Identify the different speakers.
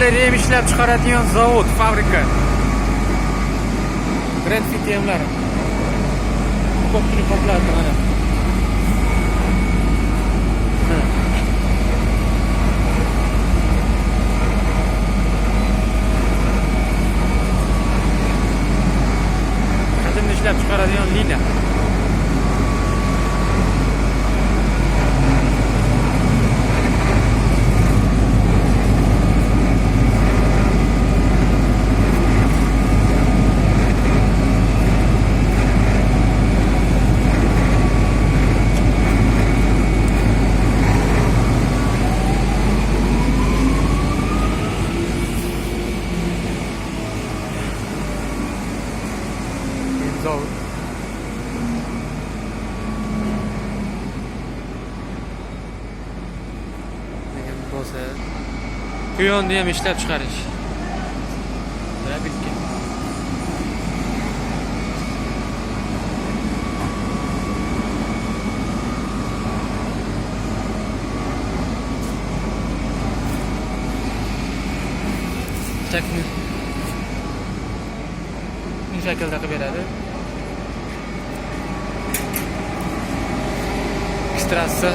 Speaker 1: Rem ishlab chiqaradigan zavod, fabrika. Grand City hamlar. Ko'pchilik qopladi mana. Mana. Hajmni ishlab chiqaradigan liniya. Zavod. Degan bo'lsa, quyonni ham ishlab chiqarish. Bilki. Shaklni bu shaklda qilib beradi. Trassa.